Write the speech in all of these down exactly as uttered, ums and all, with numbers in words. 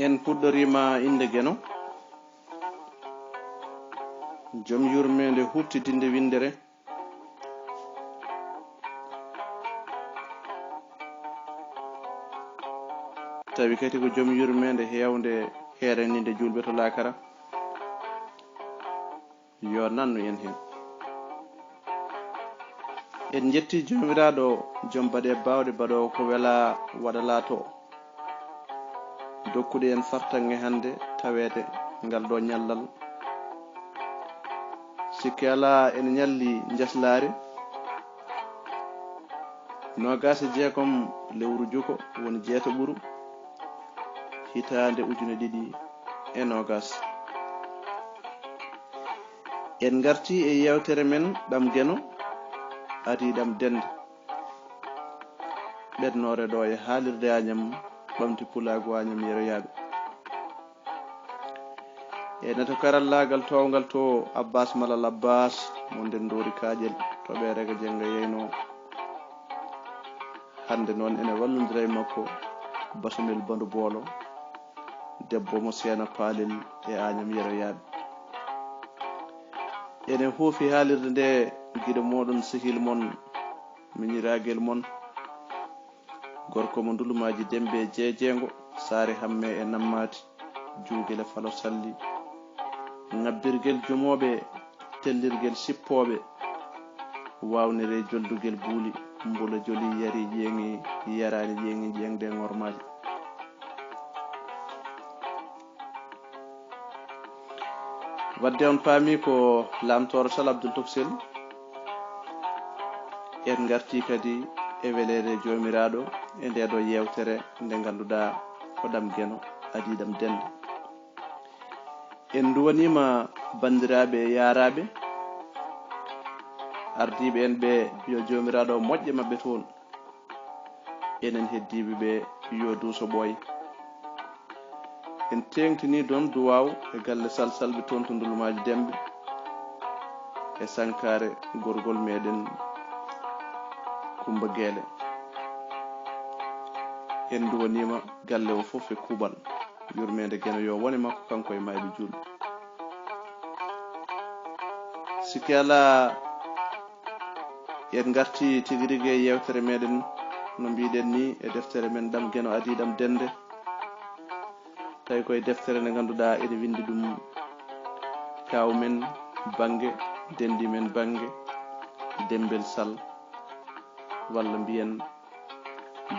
En puɗɗoriima innde Geno, jom yurmeende huuɓtidinde winndere. Tawi kadi ko jom yurmeende heewnde heeraniinde juulɓe to laakara. Yo nannu en heen. En njetti Joomiraaɗo, jom baɗe baawɗe, baɗoowo ko welaa waɗa laatoo. Dokkude en fartaŋŋe hannde taweede ngal ɗo ñallal. Sikke alaa, ene ñalli njaslaare. Noogaas e jeegom lewru juko, woni jeetaɓuru, hitaande ujune ɗiɗi e noogaas. En ngartii e yeewtere men Ɗam Geno, adii ɗam dennde. Ɓetnoore ɗo e haalirde Añam, ɓamti pulaagu Añam yeroyaaɓe. E neto karallaagal toowngal to, Abbas Malal Abbas, mo Ndenndoori Kaaƴel, to Ɓeerega Jennga yeynoo. Hannde noon ene wallondira e makko Basumel Bandu Boolo, debbo mo Seena Paalel e Añam yeroyaaɓe. Ene huufi haalirde nde giɗo mooɗon, sehil mon, miñiraagel mon, gorko mo Ndulumaaji Dembe e Jeejeengo, Saare Hamme e Nammaati, Juugel e Falo Salli. Ŋabbirgel jumooɓe, tellirgel sippooɓe, waawnere joldugel buuli, mbula joli, yari ƴeeŋi, yaraani ƴeeŋi, ƴeeŋde ŋormaaji. Wadde on paami ko Laamtooro Sal Abdul Tokosel. En ngartii kadi e weleede Joomiraaɗo e ndee ɗoo yeewtere nde ngannduɗaa ko Ɗam Geno adii ɗam dennde. En nduwaniima banndiraaɓe e yaaraaɓe, ardiiɓe en ɓe, yo Joomiraaɗo moƴƴe maɓɓe toon. Enen heddiiɓe ɓe, yo duuso ɓooy. En teeŋtinii ɗoon duwaaw e galle Sal Salɓe toon to Ndulumaaji Dembe, e sankaare gorgol meɗen Kummba Geele. En nduwaniima galle o fof e kuuɓal. Yurmeende Geno yo wone makko, kanko e maayɓe juulɓe. Sikke alaa, en ngartii tigi rigi e yeewtere meɗen, no mbiɗen ni, e deftere men Ɗam Geno adii ɗam dennde. Tawi koye deftere nde ngannduɗaa ene winndi ɗum kaaw men Bannge, denndi men Bannge, Demmbel Sal, walla mbiyen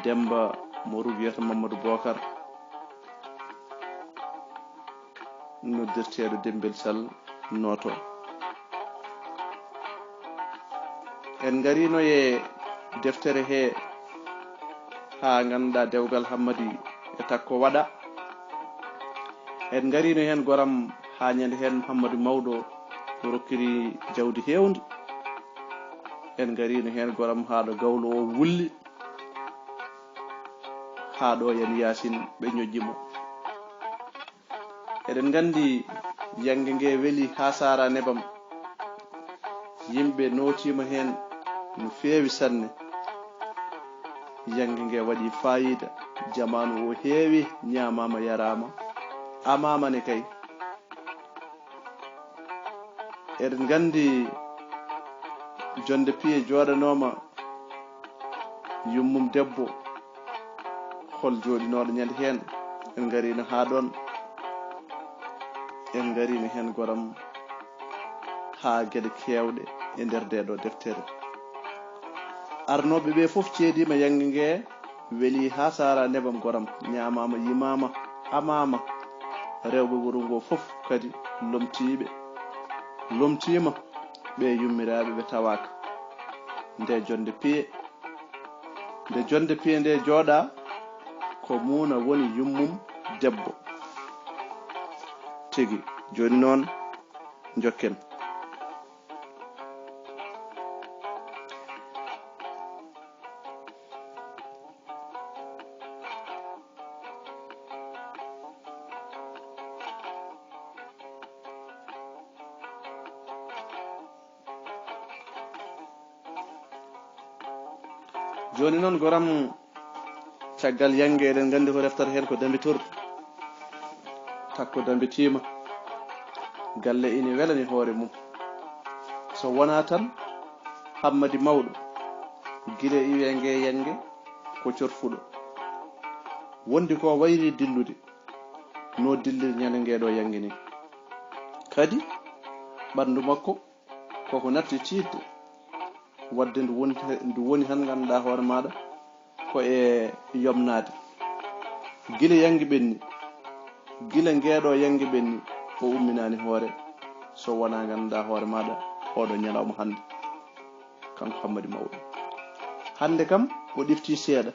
Demmba mo Rugiyata Mamadou Bokar, noddirteeɗo Demmbel Sal Nooto. En ngariino e deftere he, haa ngannduɗaa dewgal Hammadi e takko waɗa. En ngariino heen goram haa ñande heen Hammadi Mawɗo rokkiri jawdi heewndi. En ngariino heen goram haa ɗo gawlo o wulli, haa ɗo Yan Yaasin ɓe ñoƴƴi mo. Eɗen nganndi yannge nge weli haa saara nebam. Yimɓe nootiima heen no feewi sanne. Yannge nge waɗi faayiida. Jamaanu o heewi, ñaamaama, yaraama, amaama ne kay. Eɗen nganndi jonnde piye jooɗanooma yummum debbo, hol jooɗinooɗo ñande heen. En ngariino haa ɗoon, en ngariino heen goram haa geɗe keewɗe e nder ndee ɗoo deftere. Arnooɓe ɓe fof ceediima yannge nge, weli haa saara nebam goram, ñaamaama, yimaama, amaama. Rewɓe wuro ngo fof kadi lomtiiɓe, lomtiima, ɓe yummiraaɓe ɓe tawaaka. Nde jonnde piye, nde jonnde piye nde jooɗa, ko muuna woni yummum debbo. Tigi, jooni noon, njokken. Jooni noon, goram, caggal yannge, eɗen nganndi ko reftata heen ko dambitorɗi. Takko dambitiima. Galle ine welani hoore mum. So wonaa tan Hammadi Mawɗo, gila iwee ngee yannge ko corfuɗo. Wondi ko wayri dillude, no dilliri ñande ngee ɗoo yannge nii. Kadi, ɓanndu makko koko natti tiiɗde, waɗde ndu woni, ndu woni tan ngannduɗaa hoore maaɗa ko e yomnaade. Gila yannge ɓenni, gila ngee ɗoo yannge ɓenni, o umminaani hoore so wonaa ngannduɗaa hoore maaɗa ooɗoo ñalawma hannde. Kanko Hammadi Mawɗo. Hannde kam o ɗiftii seeɗa.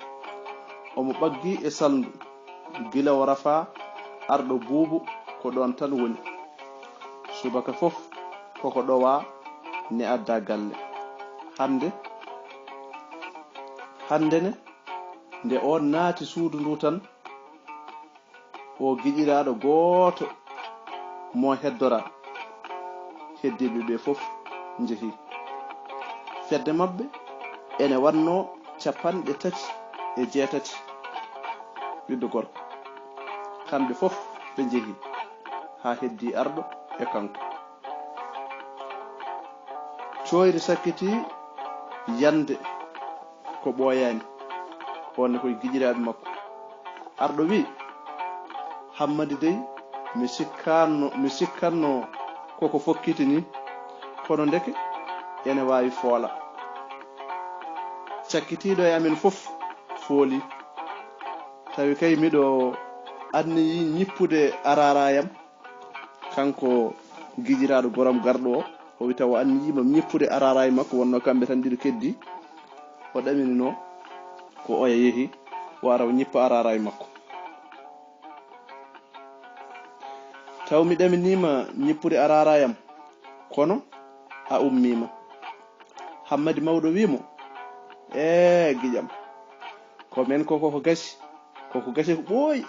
Omo ɓaggi e salndu. Gila o rafaa arɗo buubu ko ɗoon tan woni. Subaka fof koko ɗowaa ne adda galle. Hannde, hannde ne, nde oon naati suudu ndu tan, o giƴiraaɗo gooto mo heddoraa. Heddiiɓe ɓee fof njehii. Fedde maɓɓe ene waɗnoo capanɗe tati e jeetati ɓiɗɗo gorko. Kamɓe fof ɓe njehii haa heddii arɗo e kanko. Cooyri sakkitii yande ko ɓooyaani. On ne ko e giƴiraaɓe makko. Arɗo wi'i, Hammadi dey, mi sikkanno, mi sikkanno koko fokkiti ni, kono ndeke ene waawi foola. Cakkitiiɗo e amen fof fooli. Tawi kay miɗo anniyii ñippude araaraayam. Kanko giƴiraaɗo goram garɗo o, o wi tawa anniyiima ñippude araaraay makko, wonno kamɓe tan ɗiɗo keddi. O ɗaminino ko oya yehi, o ara o ñippa araaraay makko. Taw mi ɗaminiima ñippude araaraayam, kono a ummiima. Hammadi Mawɗo wi mo, ee, giƴam, ko men ko, koko gasi, koko gasi ko ɓooyi,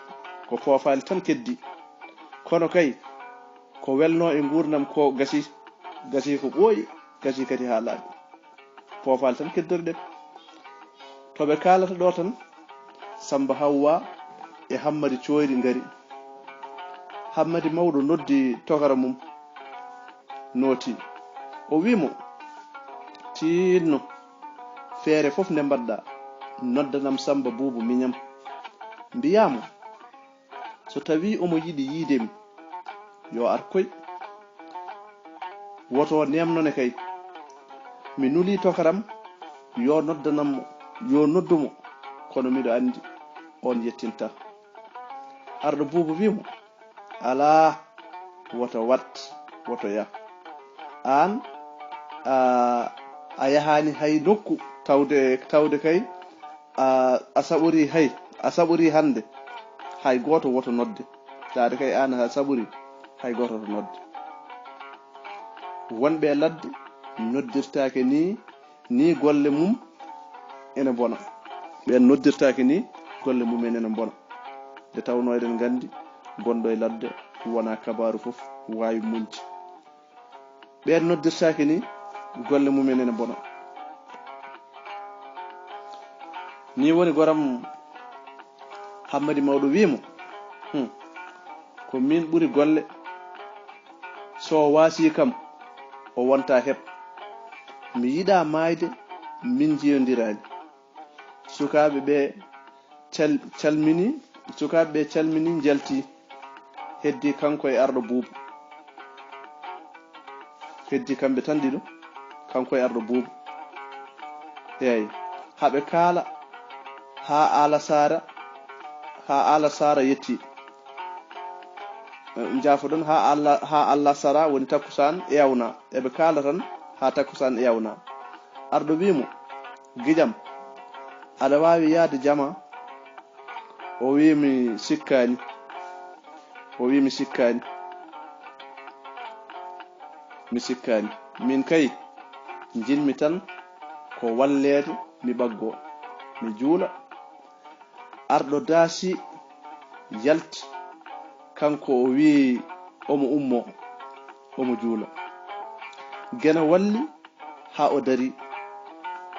ko foofaali tan keddi. Kono kay, ko welnoo e nguurndam ko gasi, gasi ko ɓooyi, gasi kadi haa laaɓi. Foofaali tan keddoriɗen. To ɓe kaalata ɗoo tan, Sammba Hawwa e Hammadi Cooyri ngari. Hammadi Mawɗo noddi tokara mum, nooti. O wi mo, tiinno, feere fof nde mbaɗɗaa, noddanam Sammba Buubu miñam. Mbiyaa mo, so tawii omo yiɗi yiide mi, yo ar koy. Woto neemnone kay. Mi nulii tokaram, yo noddanam mo, yo noddu mo, kono miɗo anndi on yettintaa. Arɗo Buubu wi mo, alaa, woto waɗ, woto yah. Aan, a, a yahaani hay nokku tawde, tawde kay a, a saɓorii hay, a saɓorii hannde, hay gooto woto nodde. Tawde kay aan a saɓorii, hay gooto woto nodde. Wonɓe e ladde noddirtaake nii, nii golle mum ene mbona. Ɓeen noddirtaake nii, golle mum en ene mbona. Nde tawnoo eɗen nganndi, gonɗo e ladde wonaa kabaaru fof waawi muñde. Ɓeen noddirtaake nii, golle mum en ene mbona. Nii woni goram Hammadi Mawɗo wi mo, "Hum, ko miin ɓuri golle. So o waasii kam, o wontaa heɓ. Mi yiɗaa maayde, min njiyondiraani." Sukaaɓe ɓe cal-, calmini, sukaaɓe ɓe calmini, njalti. Heddi kanko e arɗo Buubu. Heddi kamɓe tan ɗiɗo, kanko e arɗo Buubu. Eey, haa ɓe kaala, haa Alasara, haa Alasara yetti. Eh, njaafoɗon, haa Alla, haa Alasara woni takkusaan e awna. Eɓe kaala tan haa takkusaan e awna. Arɗo wi mo, "Giƴam, aɗa waawi yahde jama?" O wi, "Mi sikkaani." O wi, "Mi sikkaani. Mi sikkaani. Miin kay, njiɗmi tan ko walleede mi ɓaggoo, mi juula." Arɗo daasi, yalti, kanko o wi omo ummoo, omo juula. Geno walli haa o darii.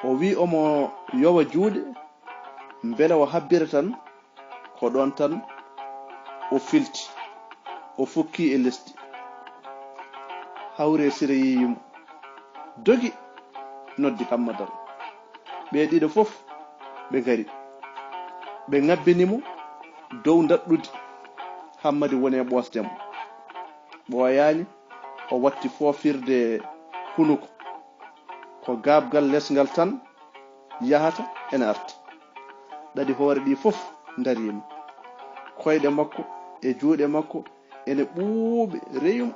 O wi omo yowa juuɗe, mbele o habbira tan, ko ɗoon tan o filti. O fukki e lesdi. Hawre Sira yeeyi mo. Dogi noddi Hammadal. Ɓe ɗiɗo fof ɓe ngari. Ɓe ngabbini mo dow ndaɗɗudi. Hammadi woni e ɓoosde mo. Ɓooyaani, o watti foofirde hunuko. Ko gaaɓgal les ngal tan yahata ena arta. Ɗaɗi hoore ɗi fof ndariima. Koyɗe makko e juuɗe makko ene ɓuuɓi reyum.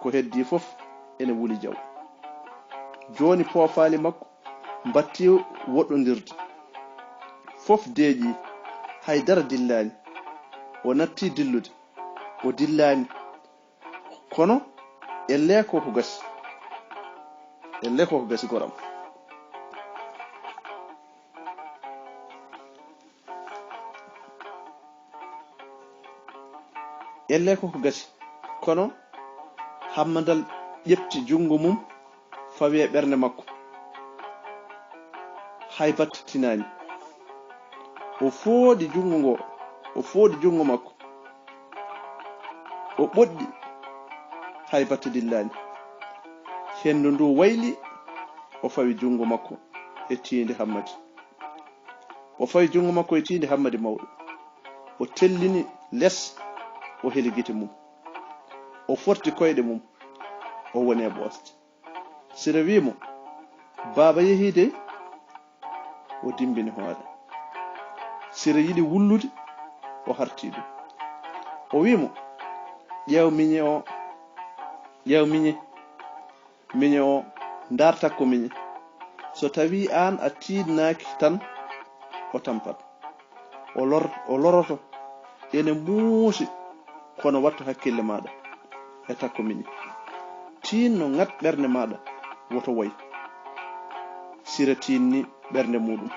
Ko heddii fof ene wuli jaw. Jooni poofaali makko mbattii woɗɗondirde. Fof deeƴii, hay dara dillaani. O nattii dillude. O dillaani. Kono, ellee ko ko gasi. Ellee ko ko gasi, goram. Ellee ko ko gasi. Kono, Hammadal ƴefti junngo mum, fawi e ɓernde makko. Hay batte tinaani. O fooɗi junngo ngo, o fooɗi junngo makko. O ɓoɗɗi, hay batte dillaani. Henndu ndu wayli, o fawi junngo makko e tiinde Hammadi. O fawi junngo makko e tiinde Hammadi mawɗo. O tellini les, o heli gite mum. O forti koyɗe mum, o woni e ɓoosde. Sira wii mo, "Baaba yehii dey." O dimbini hoore. Sira yiɗi wullude, o harti ɗum. O wii mo, "Ƴeew miñe o, ƴeew miñe, miñe o, ndaar takko miñe. So tawii aan a tiiɗnaaki tan, o tampat." O lor-, o loroto, ene muusi, kono wattu hakkille maaɗa e takko miñe. Tiinno ŋat ɓernde maaɗa, woto woy. Sira tiinni ɓernde muuɗum,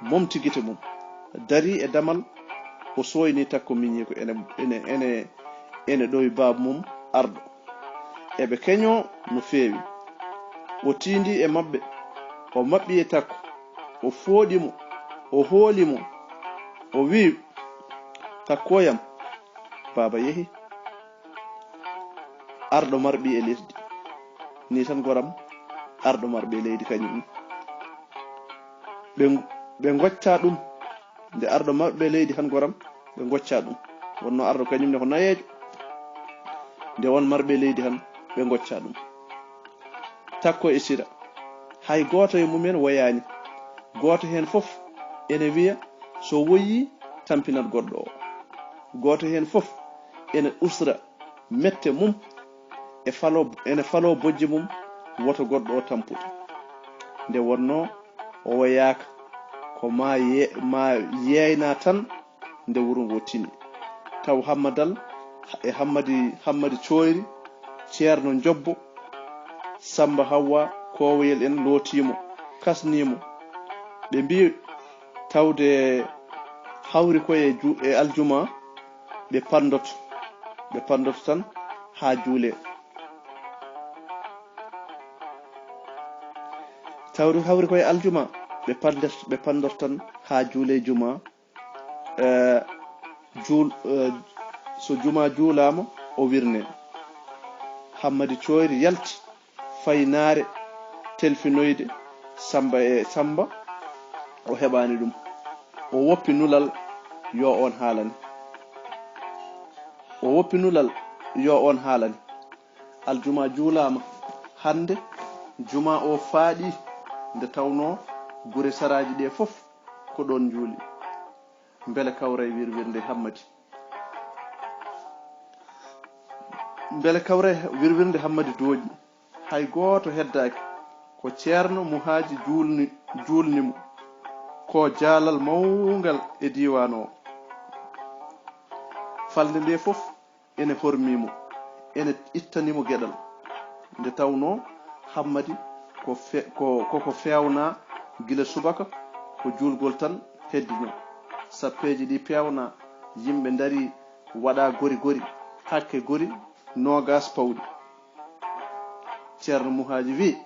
momti gite mum, darii e damal, o sooynii takko miñi ko ene, ene, ene, ene ɗowi baaba mum arɗo. Eɓe keñoo no feewi. O tiindii e maɓɓe, o maɓɓi e takko, o fooɗi mo, o hooli mo, o wii, "Takkooyam, baaba yehi." Arɗo marɓi e lesdi. Ni tan goram, arɗo marɓi e leydi kañum. Ɓe, ɓe ngoccaa ɗum. Nde arɗo marɓe leydi han goram, ɓe ngoccaa ɗum. Wonno arɗo kañum ne ko nayeejo. Nde won marɓe leydi han, ɓe ngoccaa ɗum. Takko e Sira, hay gooto e mumen woyaani. Gooto heen fof ene wiya so woyii tampinat goɗɗo o. Gooto heen fof ene usra mette mum, e falo, ene faloo bojji mum, woto goɗɗo o tampude. Nde wonnoo o woyaaka, ko maa ye-, maa yeeyna tan nde wuro ngo tini. Taw Hammadal e Hammadi, Hammadi Cooyri, Ceerno Njobbo, Sammba Hawwa, Koowoyel en lootii mo, kasnii mo. Ɓe mbii tawde hawri koye ju-, e aljuma, ɓe panndoto. Ɓe panndoto tan haa juulee. Tawde hawri koye aljuma, ɓe panndet-, ɓe panndoto tan haa juulee juma. Eh, juul-, eh, so juma juulaama, o wirnee. Hammadi Cooyri yalti, fayi Naare, telfinoyde Sammba e Sammba, o heɓaani ɗum. O woppi nulal yo oon haalane. O woppi nulal yo oon haalane. Aljuma juulaama hannde, juma o faaɗi, nde tawnoo gure saraaji ɗe fof ko ɗoon njuuli. Mbele kawray wirwirnde Hammadi. Mbele kawray wirwirnde Hammadi dooƴi. Hay gooto heddaaki. Ko Ceerno Muhaaji juulni, juulni mo. Ko jaalal mawngal e diiwaan o. Falnde nde fof ene hormii mo, ene ittani mo geɗal. Nde tawnoo Hammadi ko fe-, ko, ko, ko feewnaa gila subaka, ko juulgol tan heddinoo. Sappeeji ɗi peewnaa, yimɓe ndarii, waɗaa gori gori, hakke gori noogaas pawɗi. Ceerno Muhaaji wii,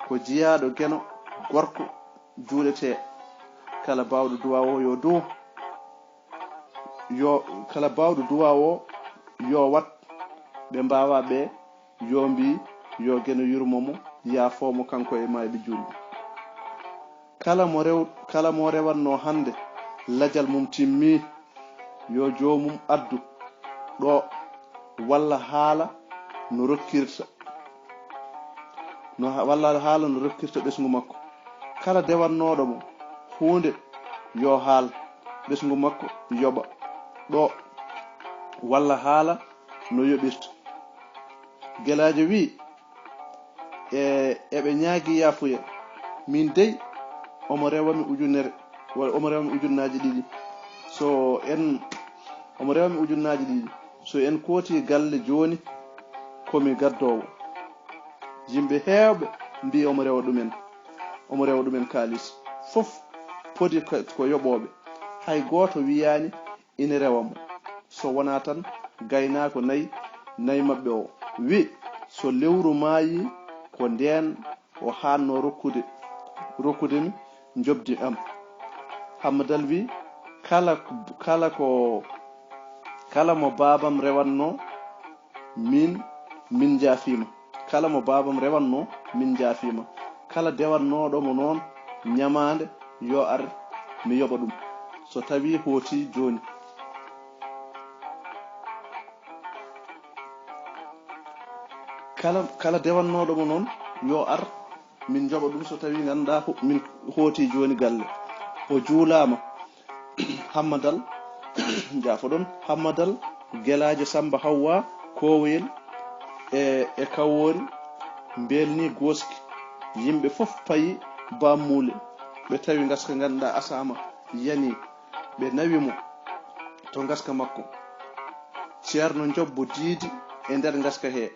"Ko jiyaaɗo Geno gorko juuletee, kala baawɗo duwaaw o yo duw." Yo kala baawɗo duwaaw o yo wat ɓe mbaawa ɓe, yo mbi yo Geno yurmo mo, yaafoo mo kanko e maayɓe juulɓe. Kala mo rew kala mo rewatnoo hannde lajal mum timmii, yo joomum addu ɗo walla haala no rokkirta no walla haala no rokkirta ɓesngu makko. Kala dewatnooɗo mo huunde yo haal ɓesngu makko yoɓa ɗo walla haala no yoɓirta. Gelaajo wii, e eɓe ñaagi yaafuya. Min dey omo rewa mi ujunere walla omo rewa mi ujunnaaji ɗiɗi. So en omo rewa mi ujunnaaji ɗiɗi. So en kooti galle jooni ko mi gaddoowo. Yimɓe heewɓe mbii omo rewa ɗumen omo rewa ɗumen kaalis. Fof podi ko yoɓooɓe. Hay gooto wiyaani ina rewa mo, so wonaa tan gaynaako nayi nayi maɓɓe o wi so lewru maayii ko ndeen o haannoo rokkude rokkude mi njoɓdi am. Hammadal wi kala kala ko kala mo baabam rewatnoo min min njaafiima. Kala mo baabam rewatnoo min njaafiima. Kala dewatnooɗo mo noon ñamaande yo ar mi yoɓa ɗum so tawii hootii jooni. Kala kala dewatnooɗo mo noon yo ar min njoɓa ɗum so tawii ngannduɗaa min hootii jooni galle. O juulaama. Hammadal, njaafo-ɗon, Hammadal, Gelaajo Sammba Hawwaa, Koowoyel e e Kawoori, mbelnii gooski. Yimɓe fof payi Bammuule, ɓe tawi ngaska ngannduɗaa asaama yanii, ɓe nawi mo to ngaska makko. Ceerno Njobbo diidi e nder ngaska hee,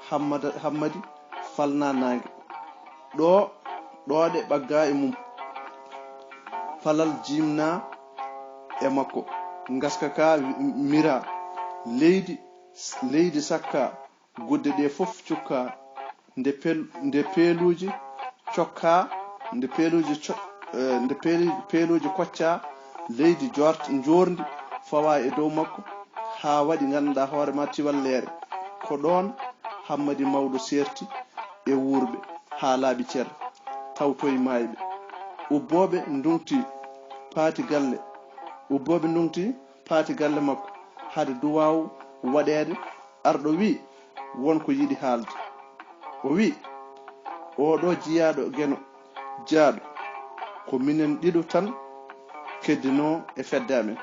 Hammadi falnaa naange. Ɗo ɗooɗe ɓaggaa e mum. Palal jimnaa e makko. Ngaska kaa miraa. Leydi leydi sakkaa. Gudde ɗee fof cukkaa. Nde pel nde peeluuji cokkaa. Nde peeluuji co nde peeluuji koccaa. Leydi joort njoorndi fawaa e dow makko haa waɗi ngannduɗaa hoore maa tiwalleere. Ko ɗoon Hammadi Mawɗo seerti e wuurɓe haa laaɓi cer, tawtoyi maayɓe. Ubbooɓe nduŋtii paati galle, ubbooɓe nduŋtii paati galle makko hade duwaaw waɗeede. Arɗo wii won ko yiɗi haalde. O wii, oo ɗoo jiyaaɗo Geno jaaɗo, ko minen ɗiɗo tan keddinoo e fedde amen.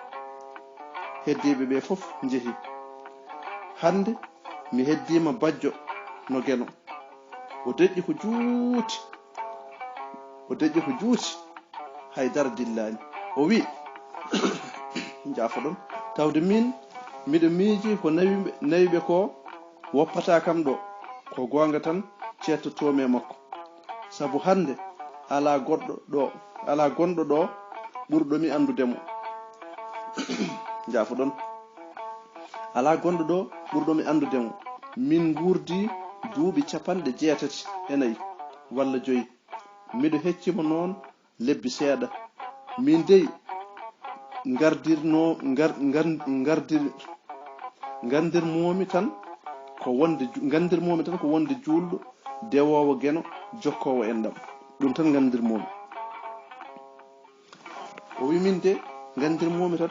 Heddiiɓe ɓee fof njehii. Hannde mi heddiima bajjo no Geno. O deƴƴi ko juuti. O deƴƴi ko juuti. Hay dara dillaani. O wii, njaafo-ɗon, tawde miin miɗo miijii ko nawi ɓe nawi ɓe koo woppataa kam ɗoo. Ko goonga tan ceedtotoo-mi e makko. Sabu hannde alaa goɗɗo ɗoo, alaa gonɗo ɗoo ɓurɗo-mi anndude mo. Njaafo-ɗon. Alaa gonɗo ɗoo ɓurɗo-mi anndude mo. Min nguurdii duuɓi capanɗe jeetati e nayi walla joyi. Miɗo hecci mo noon lebbi seeɗa. Miin dey ngardirnoo ngar ngar ngardir ngardirmoo-mi tan ko wonde ngardirmoo-mi tan ko wonde juulɗo dewoowo Geno jokkoowo enɗam. Ɗum tan ngardirmoo-mi. O wii, miin de nganndirmoo-mi tan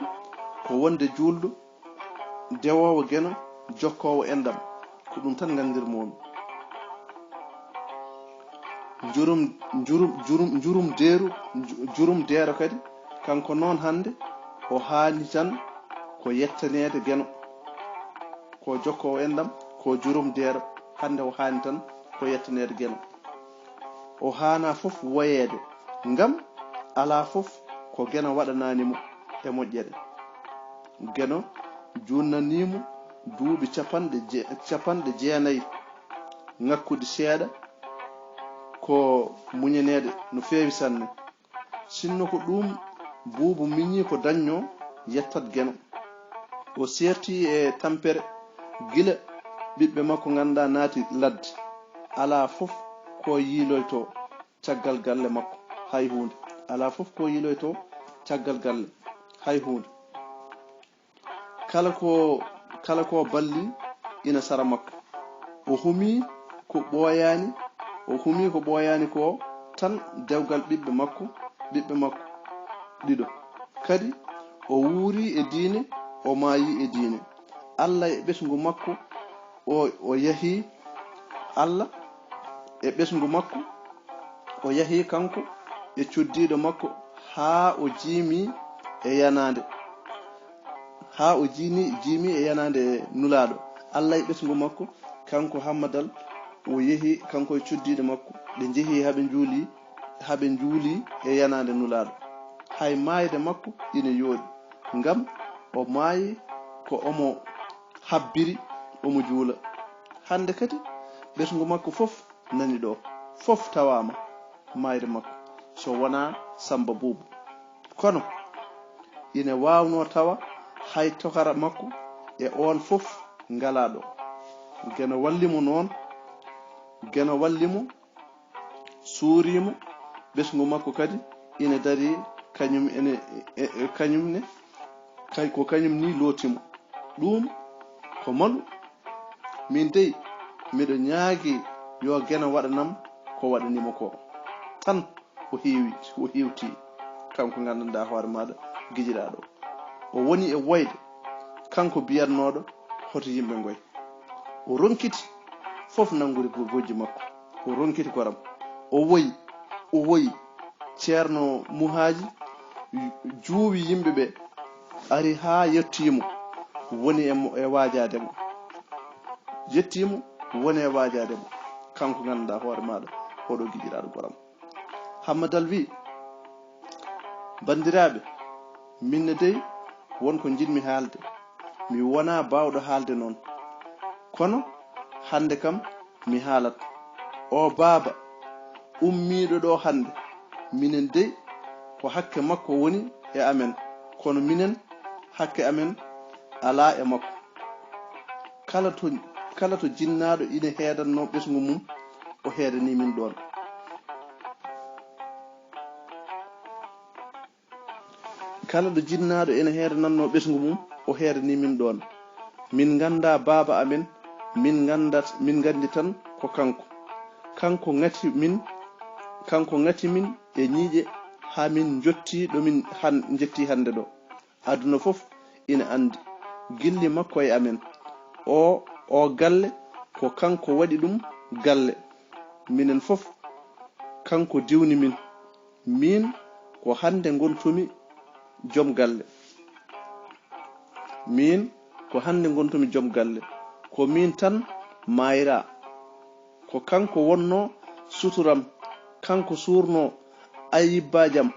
ko wonde juulɗo dewoowo Geno jokkoowo enɗam, ko ɗum tan nganndirmoo-mi. Njurum njurum njurum njurum deeru njurum deero kadi kanko noon hannde o haani tan ko yettaneede Geno. Ko jokkoowo enɗam ko jurum deero hannde o haani tan ko yettaneede Geno. O haanaa fof woyeede ngam alaa fof ko Geno waɗanaani mo e moƴƴere. Geno juutnanii mo duuɓi capanɗe je capanɗe jeenayi ŋakkude seeɗa ko muñaneede no feewi sanne. Sinno ko ɗuum Buubu miñii ko dañnoo yettat Geno. O seertii e tampere gila ɓiɓɓe makko nganndaa naati ladde. Alaa fof ko yiiloytoo caggal galle makko hay huunde. Alaa fof ko yiiloytoo caggal galle hay huunde. Kala ko kala ko balli ina sara makko. O humi ko ɓooyaani, o humi ko ɓooyaani ko tan dewgal ɓiɓɓe makko, ɓiɓɓe makko ɗiɗo. Kadi o wuuri e diine, o maayi e diine. Allah e ɓesngu makko, o, o yahi, Allah e ɓesngu makko, o yahi kanko e cuddiiɗo makko haa o jiimi e yanaande. Haa o jiini, jiimi e yanaande Nulaaɗo. Allah e ɓesngu makko, kanko Hammadal, o yehi, kanko e cuddiiɗo makko. Ɓe njehi haa ɓe njuuli, haa ɓe njuuli e yanaande Nulaaɗo. Hay maayde makko ina yooɗi, ngam o maayi ko omo habbiri omo juula. Hannde kadi, ɓesngu makko fof nani ɗo, fof tawaama maayde makko, so wonaa Sammba Buubu. Kono ina waawnoo tawa hay tokara makko e oon fof ngalaa ɗo. Geno walli mo noon, Geno walli mo, suuri mo, ɓesngu makko kadi ina darii kañum ene, e, e, kañum ne, kay-, ko kañum ni looti mo. Ɗum ko malu. Min dey, miɗo ñaagi yo Geno waɗanam ko waɗani mo ko. Tan o heewi, o hewti, kanko nganndanɗaa hoore maaɗa, gijiɗaaɗo. O woni e woyde, kanko biyatnooɗo hoto yimɓe ngoy. O ronkiti fof nanngude go-, gojji makko. O ronkiti goram. O woyi, o woyi. Ceerno Muhaaji ju-, juuwi yimɓe ɓe, ari haa yettii mo, woni e mo, e waajaade mo. Yettii mo, woni e waajaade mo. Kanko nganndanɗaa hoore maaɗa, oɗo gijiɗaaɗo goram. Hammadal wi'i, "Banndiraaɓe, min ne dey won ko njiɗmi haalde. Mi wonaa baawɗo haalde noon. Kono hannde kam mi haalat. O baaba ummiiɗo ɗo hannde, minen dey ko hakke makko woni e amen, kono minen hakke amen alaa e makko. Kala to, kala to jinnaaɗo ina heedanno ɓesngu mum, o heedanii min ɗoon." Kala ɗo jinnaaɗo ene heedanannoo ɓesngu mum, o heedanii min ɗoon. Min nganndaa baaba amen, min nganndat, min nganndi tan ko kanko. Kanko ŋati min, kanko ŋati min e ñiiƴe haa min njottii ɗo min han-, njettii hannde ɗo. Aduna fof ina anndi gilli makko e amen. O, o galle ko kanko waɗi ɗum galle. Minen fof kanko diwni min. Miin ko hannde ngontumi joom galle. Miin ko hannde ngontumi joom galle. Ko miin tan maayraa. Ko kanko wonnoo suturam, kanko suurnoo ayibbaaji am,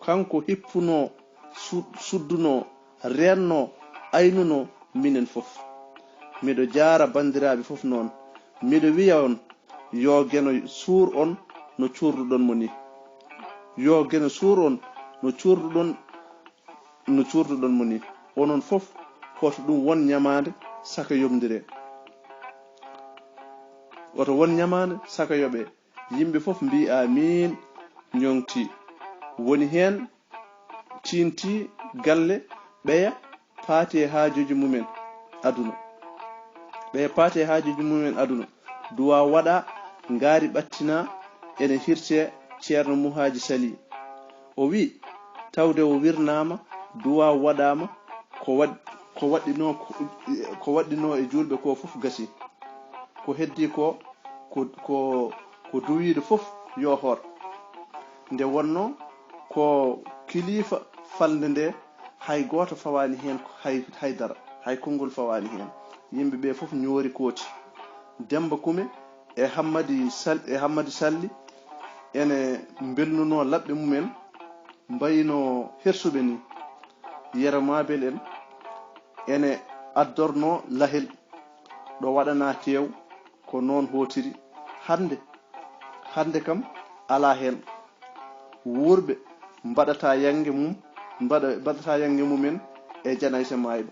kanko hippunoo, su-, suddunoo, reennoo, aynunoo minen fof. Miɗo jaara banndiraaɓe fof noon. Miɗo wiya on, yo Geno suur on no cuurduɗon mo nii. Yo Geno suur on no cuurduɗon, no cuurduɗon mo nii. Onon fof, hoto ɗum won ñamaande saka yoɓndiree. Woto won ñamaande saka yoɓee. Yimɓe fof mbii, "Aamiin." Ñoŋtii. Woni heen tiinti galle, ɓeya paati e haajuuji mumen aduna. Ɓeya paati e haajuuji mumen aduna. Duwaa waɗaa, ngaari ɓattinaa, ene hirtee Ceerno Muhaaji Sali. O wi'i, tawde o wirnaama, duwaa waɗaama, ko waɗ-, ko waɗɗinoo, ko waɗɗinoo e juulɓe ko fof gasii. Ko heddii ko, ko, ko, ko duwiiɗo fof yo hoor. Nde wonnoo ko kiliifa falnde nde, hay gooto fawaani heen, hay, hay dara, hay konngol fawaani heen. Yimɓe ɓe fof ñoori kooti. Demmba Kume e Hammadi Sal-, e Hammadi Salli ene mbelnunoo laɓɓe mumen, mbayino hersuɓe ni. Yero Mabel en ene addornoo lahel ɗo waɗanaa teew, ko noon hootiri. Hannde, hannde kam alaa heen. Wuurɓe mbaɗata yannge mum, mbaɗa, mbaɗata yannge mumen e janayse maayɗo.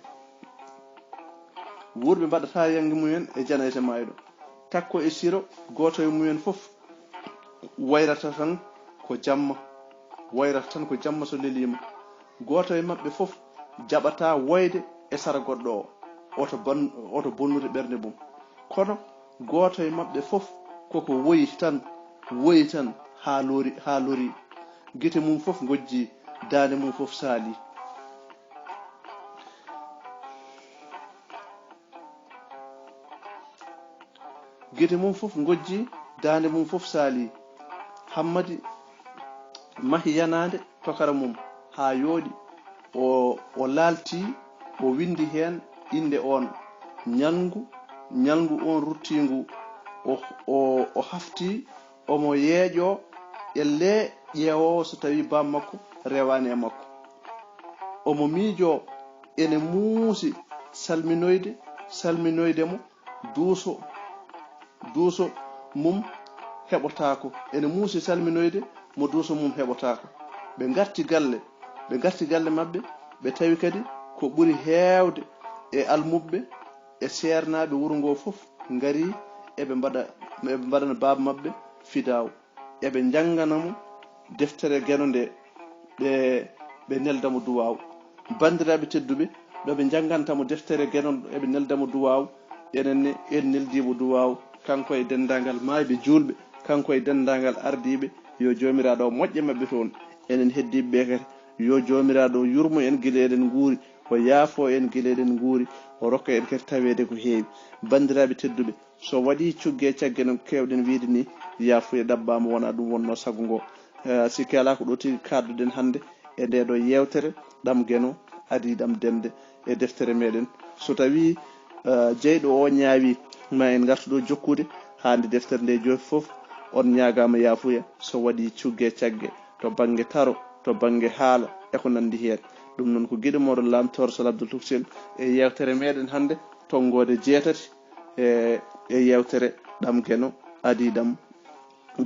Wuurɓe mbaɗata yannge mumen e janayse maayɗo. Takko e siro, gooto e mumen fof wayrata tan ko jamma, wayrata tan ko jamma so leliima. Gooto e maɓɓe fof jaɓata woyde e sara goɗɗo o. oto ban oto bonnude ɓernde mum. Kono gooto e maɓɓe fof koko woyi tan, woyi tan haa lori haa lori. Gite mum fof ngojji, daande mum fof saali. Gite mum fof ngojji, daande mum fof saali. Hammadi mahi yanaande tokara mum haa yooɗi. O, o laalti, o winndi heen innde oon ñalngu, ñalngu oon ruttiingu. O, o, o hafti, omo yeeƴoo, ellee ƴeewoowo so tawii baam makko rewaani e makko. Omo miijoo, ene muusi salminoyde, salminoyde mo, duuso, duuso mum heɓotaako. Ene muusi salminoyde mo, duuso mum heɓotaako. Ɓe ngarti galle, ɓe ngarti galle maɓɓe, ɓe tawi kadi ko ɓuri heewde e almuɓɓe e seernaaɓe wuro ngoo fof ngarii, eɓe mbaɗa, eɓe mbaɗana baaba maɓɓe fidaawu. Eɓe njanngana mo deftere Geno nde, ɓe, ɓe nelda mo duwaaw. Banndiraaɓe tedduɓe, ɗo ɓe njannganta mo deftere Geno, eɓe nelda mo duwaaw. Enen ne, en neldii mo duwaaw, kanko e denndaangal maayɓe juulɓe, kanko e denndaangal ardiiɓe, yo Joomiraaɗo o moƴƴe maɓɓe toon. Enen heddiiɓe ɓe kadi, yo Joomiraaɗo o yurmo en gila eɗen nguuri, o yaafo en gila eɗen nguuri, o rokka en kadi taweede ko heewi. Banndiraaɓe tedduɓe, so waɗii cugge e cagge no keewɗen wiyde ni, yaafuya ɗaɓɓaama, wonaa ɗum wonnoo sago ngo. Eh, sikke alaa ko ɗo tigi kaadduɗen hannde e ndee ɗo yeewtere, ɗam Geno adii ɗam dende e deftere meɗen. So tawii, eh, jeyɗo o ñaawi, ma en ngartu ɗo jokkude haa nde deftere nde joofi fof, on ñaagaama yaafuya so waɗii cugge e cagge to bannge taro, to bannge haala e ko nanndi heen. Ɗum noon ko giɗo mooɗon Laamtoor Sal Abdul Tuksel e yeewtere meɗen hannde, tonngoode jeetati e, e yeewtere ɗam Geno adii ɗam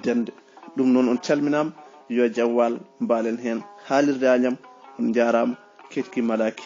dende. Ɗum noon on calminaama, yo jam waal, mbaalen heen haalirde Añam. On njaaraama, ketki malaaki.